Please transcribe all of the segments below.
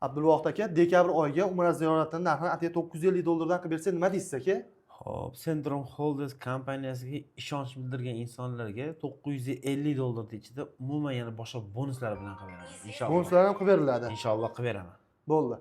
Abdulvohid aka, dekabr oyiga umra ziyoratini narxini atigi 950 dollardan qilib bersak, nima deysiz, aka? Xo'p, Centrum Holdings kompaniyasiga ishonch bildirgan insonlarga 950 dollarni ichida umuman yana boshqa bonuslar bilan qilib beraman. Inshaalloh. Bonuslar ham qilib beriladi. Inshaalloh qilib beraman. Bo'ldi.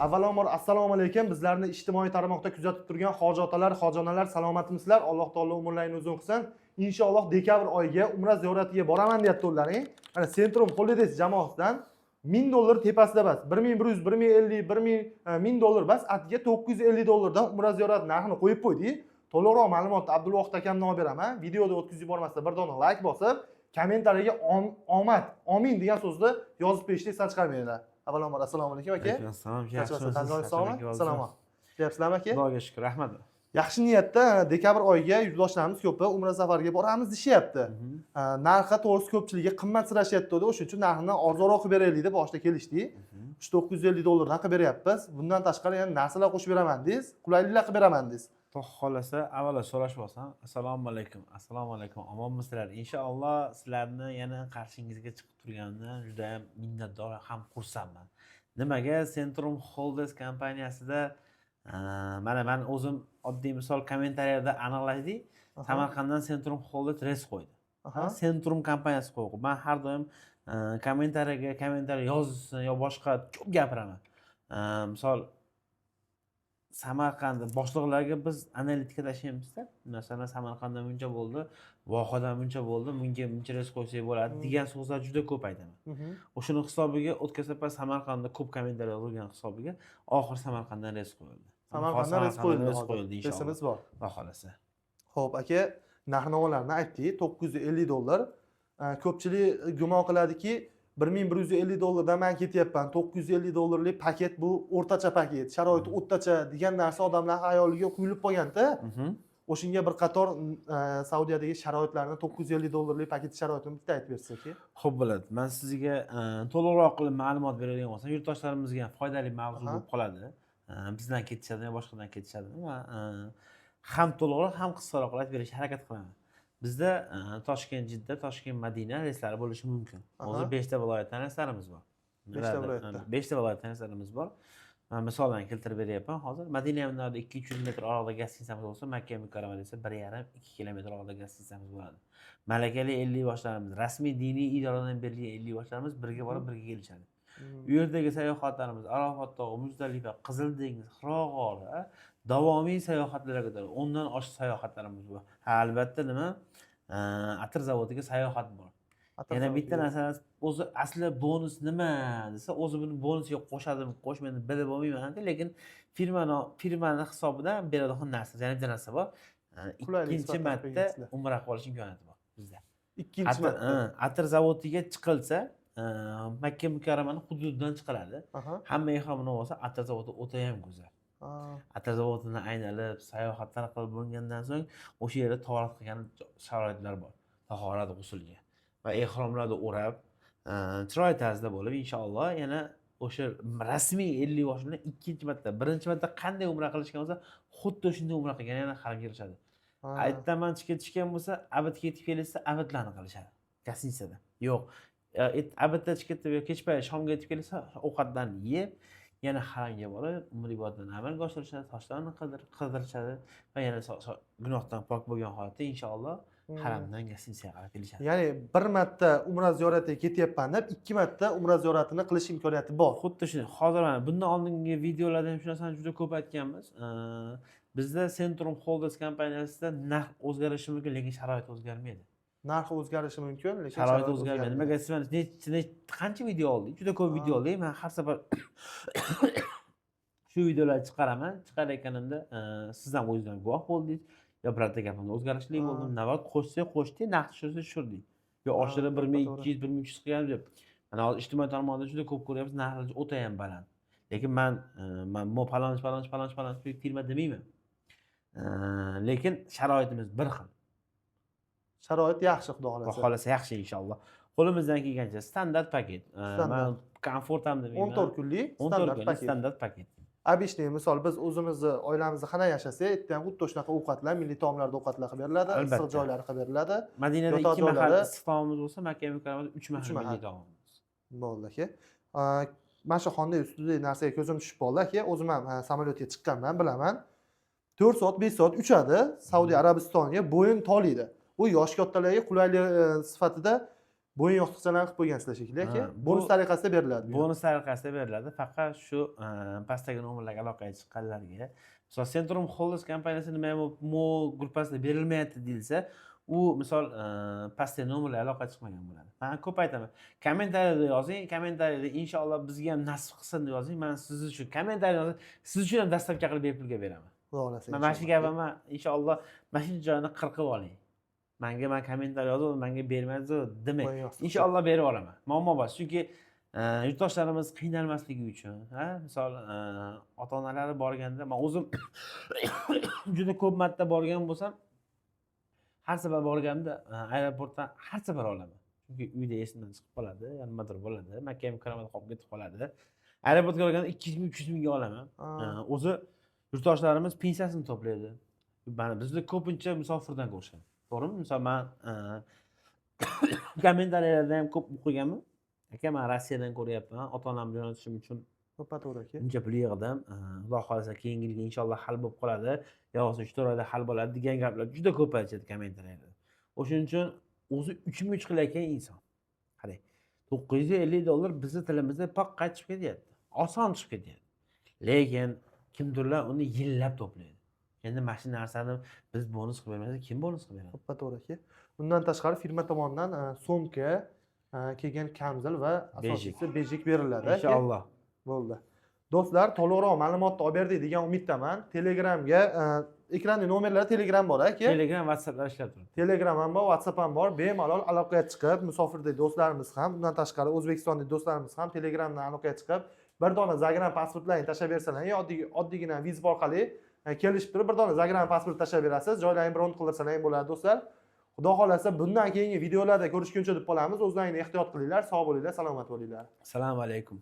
Avvalambor, assalomu alaykum. Bizlarni ijtimoiy tarmoqda kuzatib turgan hoji otalar, hoji onalar, salomatmisizlar? Alloh taolo umrlaringni uzun qilsin. Inshaalloh dekabr oyiga umra ziyoratiga boraman deyapti ularning. Mana, Centrum Holidays jamoasidan 1000 dollar tepasida bas, 1100, 1050, 1000, 1000 dollar bas, atiga 950 dollardan umra ziyorati narxini qo'yib qo'ydik. To'liqroq ma'lumotni Abdulvohid akamdan olib beraman. Videoda o'tkazib yubormasdan bir dona layk bosib, kommentariyaga omad, omin degan so'zni yozib qo'yishni esdan chiqarmanglar. Avvalambor, assalomu alaykum, aka. Alaykum assalom. Yaxshimisiz? Tan sog'mi? Salomat. Deyapsizlarmi, aka? Xudoga shukr, rahmat. Yaxshi niyatda dekabr oyiga yurtdoshlarimiz ko'pi umra safariga boramiz deyishyapti. Narxi, to'g'risi, ko'pchiligiga qimmatsirashyapti. O'shuning uchun narxini arzonroq qilib beraylik deb boshida kelishdik. Shu 950 dollardan qilib beryapmiz. Bundan tashqari yana narsalar qo'shib beraman deysiz, qulayliklar qilib beraman deysiz. Xudo xohlasa, avvalo so'rashib olsam, assalomu alaykum, assalomu alaykum, omonmisizlar? Inshaalloh sizlarni yana qarshingizga chiqib turganimdan juda ham minnatdor ham xursandman. Nimaga Centrum Holdings kompaniyasida mana man o'zim oddiy misol kommentariyada aniqladik. Samarqanddan Centrum Holdings reys qo'ydi. Centrum kompaniyasi qo'ydi. Man har doim kommentariyaga kommentariy yozsin yo boshqa ko'p gapiraman. Misol Samarqandda boshliqlarga biz analitika tashlaymizda, masalan, Samarqandda buncha bo'ldi, Vohadan buncha bo'ldi, bunga buncha reys qo'ysak bo'ladi degan so'zlar juda ko'p aytaman. O'shani hisobiga o'tgan safar Samarqandda ko'p kommentariy yozilgan hisobiga oxiri Samarqanddan reys qo'yildi. Samarqanddan reys qo'yildi. Reys Hozir. qo'yildi, inshaalloh. Reysimiz bor. Xudo xohlasa. Xo'p, aka, narx navolarni aytdik, 950 dollar. Ko'pchilik gumon qiladiki, 1150 dollardan man ketyapman, 950 dollarlik paket bu o'rtacha paket, sharoiti o'rtacha degan narsa odamlar xayoliga quyilib qolganda. O'shanga bir qator Saudiyadagi sharoitlarni, 950 dollarlik paket sharoitini bitta aytib bersak. Xo'p, bo'ladi. Man sizga to'liqroq qilib ma'lumot beradigan bo'lsam, yurtdoshlarimizga ham foydali mavzu bo'lib qoladi. Bizdan ketishadimi yo boshqadan ketishadimi, man ham to'liqroq, ham qisqaroq qilib aytib berishga harakat qilaman. Bizda Toshkent Jidda, Toshkent Madina reyslari bo'lishi mumkin. Hozir beshta viloyatdan reyslarimiz bor. Beshta viloyatda. Beshta viloyatdan reyslarimiz bor. Man misoldan keltirib beryapman hozir. Madina bundan 200-300 metr oraliqda gostinitsamiz bo'lsa, Makka Mukarramada esa 1,5-2 kilometr oraliqda gostinitsamiz bo'ladi. Malakali 50 boshlarimiz, rasmiy diniy idoradan berilgan 50 boshlarimiz birga borib, birga kelishadi. U yerdagi sayohatlarimiz Arafat tog'i, Muzdalifa, Qizil dengiz, Hiro g'ori, davomiy sayohatlarga ko'taradi. 10dan oshiq sayohatlarimiz bor. Ha, albatta, nima? Atir zavodiga sayohat bor. Atir Yana bitta zavodiga. narsa, o'zi asli bonus nima desa, o'zi buni bonusga qo'shadimi, qo'shmaydimi, bilib olmayman, lekin firmani hisobidan beradigan narsa, yana bitta narsa bor. Qulaylik Ikkinchi sifatida marta qo'ygansizlar. Umra qilib olish imkoniyati bor bizda. Ikkinchi marta. Ha, atir zavodiga chiqilsa, Makka Mukarramani hududidan chiqiladi. Hamma ehromini olsa, atir zavodi o'tayam go'zal. Atir zavodini aylanib, sayohatlar qilib bo'lgandan so'ng o'sha yerda tahorat qilgan sharoitlar bor. Tahorat, g'usulga va ehromlarni o'rab, chiroyli tarzda bo'lib, inshaalloh yana o'sha rasmiy 50 bosh bilan ikkinchi marta, birinchi marta qanday umra qilishgan bo'lsa, xuddi shunday umra qilgan, yana haramga kirishadi. Aytdaman, ketishgan bo'lsa, abadga yetib kelishsa, abadlarni qilishadi gostinitsada. Yo'q, abadda ketib yo kech payt shomga yetib kelsa, ovqatlarni yeb, yana haramga borib, umra ibodatini amalga oshirishadi, toshlarni qidirishadi va yana gunohdan pok bo'lgan holatda, inshaalloh, haramdan gostinitsaga qarab kelishadi. Ya'ni bir marta umra ziyoratiga ketyapman deb, ikki marta umra ziyoratini qilish imkoniyati bor. Xuddi shunday. Hozir mana bundan oldingi videolarda ham shu narsani juda ko'p aytganmiz. Bizda Centrum Holdings kompaniyasida narx o'zgarishi mumkin, lekin sharoit o'zgarmaydi. Narxi o'zgarishi mumkin, lekin sharoit o'zgarmaydi. Nimaga siz mana qancha video oldik, juda ko'p video oldik. Man har safar shu videolarni chiqaraman. Chiqar ekanimda siz ham o'zingizdan guvoh bo'ldingiz yo birorta gapimda o'zgarishli bo'ldi, navbat qo'shsak qo'shdik, narx tushirsa tushirdik yo oshirib bir ming ikki yuz, 1300 qilganimiz yo'q. Mana hozir ijtimoiy tarmoqda juda ko'p ko'ryapmiz, narxlar o'ta ham baland, lekin man mo palonchi, palonchi, palonchi, palonchi firma demayman, lekin sharoitimiz bir xil. Sharoit yaxshi, xudo Xudo xohlasa. Xohlasa yaxshi, inshaalloh. Qo'limizdan kelgancha standart paket. Standart. Man komfort ham demayman. 14 kunlik 14 standart kunlik paket. Standart paket. Обычный, misol, biz o'zimizni oilamizni qanday yashasak, yerda ham xuddi shunaqa ovqatlar, milliy taomlarda ovqatlar qilib beriladi, issiq Albatta. joylari qilib beriladi. Madinada Yotoq ikki mahal joylari issiq taomimiz bo'lsa, Makka Mukarramada uch mahal Uch mahal. milliy taomimiz. Bo'ldi, aka. Mana shu Hyundai ustidagi narsaga ko'zim tushib qoldi, aka. O'zim ham samolyotga chiqqanman, bilaman. 4 soat, 5 soat uchadi Saudiya Arabistoniga, bo'yin toliydi. Bu yosh kattalarga qulaylik sifatida bo'yin yostiqchalarni qilib qo'ygansizlar shekilli, aka. Bonus tariqasida beriladi bu ham. Bonus tariqasida beriladi, faqat shu pastdagi nomerlarga aloqaga chiqqanlarga. Misol, Centrum Holdings kompaniyasi nima mo gruppasida berilmayapti deyilsa, u misol pastdagi nomerlarga aloqa chiqmagan bo'ladi. Man ko'p aytaman, kommentariyada yozing, kommentariyada "Inshaalloh, bizga ham nasib qilsin" deb yozing. Man siz uchun kommentariy yozing, siz uchun ham доставка qilib bepulga beraman. Xudo xohlasa. Man mana shu Inshaalloh. gapimni, inshaalloh, mana shu joyini qirqib oling. Manga man kommentariy yozib, manga bermadi demang. Bo'yin yostiqcha. Inshaalloh, berib yuboraman, muammo emas, chunki yurtdoshlarimiz qiynalmasligi uchun. Ha, misol, ota onalari borganda, man o'zim juda ko'p marta borgan bo'lsam, har safar borganimda aeroportdan har safar olaman, chunki uyda esimdan chiqib qoladi, nimadir bo'ladi, Makka mukarramada qolib ketib qoladi. Aeroportga borganda 200 ming, 300 mingga olaman. O'zi yurtdoshlarimiz pensiyasini to'playdi. Mana bizni ko'pincha musofirdan ko'rishadi, to'g'rimi? Misol, man kommentariyalarda ham ko'p o'qiganman: "Aka, man Rossiyadan ko'ryapman, ota onamni jo'natishim uchun To'ppa to'g'ri, aka. buncha pul yig'dim, xudo xohlasa, keyingi yilga inshaalloh hal bo'lib qoladi, yo bo'lmasa 3-4 oyda hal bo'ladi" degan gaplar juda ko'p aytishadi kommentariyalarda. O'shaning uchun o'zi 3 ming uch qilayotgan inson, qarang, $950 bizni tilimizda paqqa chiqib ketyapti, oson chiqib ketyapti, lekin kimdirlar uni yillab to'playdi. Endi mana shu narsani biz bonus qilib bermasak, kim bonus qilib beradi? To'ppa to'g'ri, aka. Undan tashqari firma tomonidan sumka, keyin kamzil va asosiysi bejik beriladi, aka. Inshaalloh. Bo'ldi. Do'stlar, to'liqroq ma'lumotni olib berdik degan umiddaman. Telegramga ekranda nomerlar, Telegram bor, aka. Telegram, WhatsApplar ishlab turibdi. Telegram ham bor, WhatsApp ham bor. Bemalol aloqaga chiqib, musofirdagi do'stlarimiz ham, undan tashqari O'zbekistondagi do'stlarimiz ham Telegramdan aloqaga chiqib, bir dona загран pasportlaringni tashlab bersalar, oddiy oddiygina вызов orqali kelishib turib, bir dona загран pasport tashlab berasiz, joylaringni bron qildirsalar ham bo'ladi, do'stlar. Xudo xohlasa, bundan keyingi videolarda ko'rishguncha deb qolamiz. O'zlaringni ehtiyot qilinglar, sog' bo'linglar, salomat bo'linglar. Assalomu alaykum.